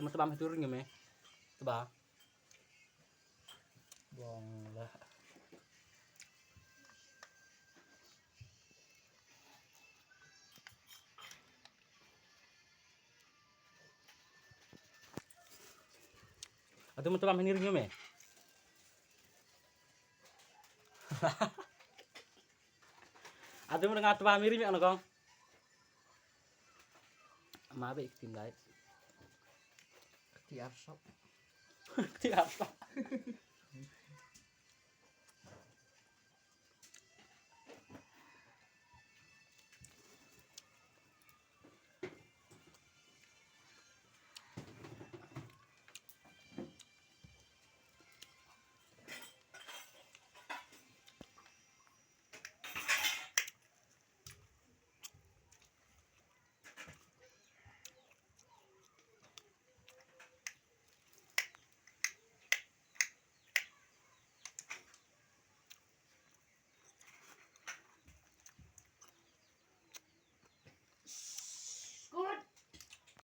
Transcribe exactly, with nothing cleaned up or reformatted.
Mo tba mynta ring me. Tba. Bong la. Atu mo tba mynta ring me. Atu mo nga tba mynta ring me, ano kong. Ma be iktim dai. Kti arsop. Kti arsop.